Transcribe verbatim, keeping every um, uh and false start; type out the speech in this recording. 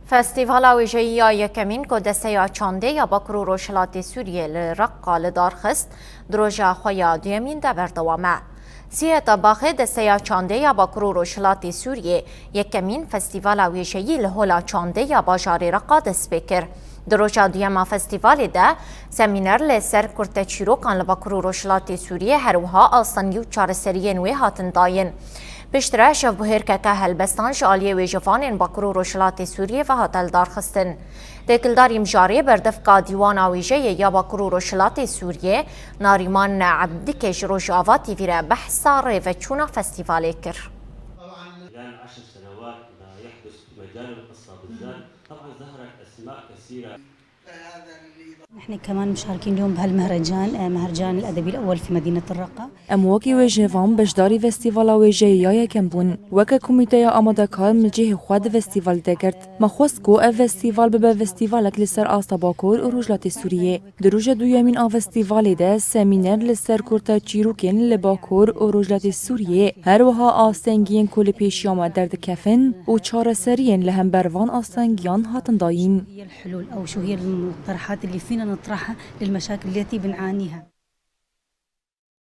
Festîvala wêjeyî ya yekemîn ku Desteya Çandê ya Bakur û Rojhilatê Sûriyê li Reqqa li dar xist, di roja xwe ya duyemîn de berdewam e. Siyeta Baxê Desteya Çandê ya Bakur û Rojhilatê Sûriyê yekemîn festîvala wêjeyî li Hola Çandê ya bajarê Reqqa dest pê kir. Di roja duyema festîvalê de semîner li ser kurteçîrokan li Bakur û Rojhilatê Sûriyê, her wiha astengî û çareseriyên wê hatin dayîn. Piştre şevbihêrkeke helbestan ji aliyê wêjevanên Bakur û Rojhilatê Sûriyê ve hate lidarxistin. Têkildarî mijarê berdevka Dîwana Wêjeyê ya Bakur û Rojhilatê Sûriyê, Narîman Ebdikê ji Rojava T V re behsa rêveçûna festîvalê kir. خلال عشر سنوات ما يحدث في مجال القصة بالذات، طبعًا ظهرت أسماء كثيرة. نحن كمان مشاركين اليوم بهالمهرجان، آه، مهرجان الأدبي الأول في مدينة الرقة. Em wekî wêjevan beşdarî festîvala wêjeyê ya yekem bûn. Weke komîteya amadekar min cihê xwe di festîvalê de girt. Me xwest ku ev festîval bibe festîvalek li ser asta Bakur û Rojhilatê Sûriyê. Di roja duyemîn a festîvalê de semîner li ser kurteçîrokên li Bakur û Rojhilatê Sûriyê, her wiha astengiyên ku li pêşiya me derdikevin û çareseriyên li hember van astengiyan hatin dayîn. هي الحلول أو شو هي المقترحات اللي فينا نطرحها للمشاكل التي بنعانيها؟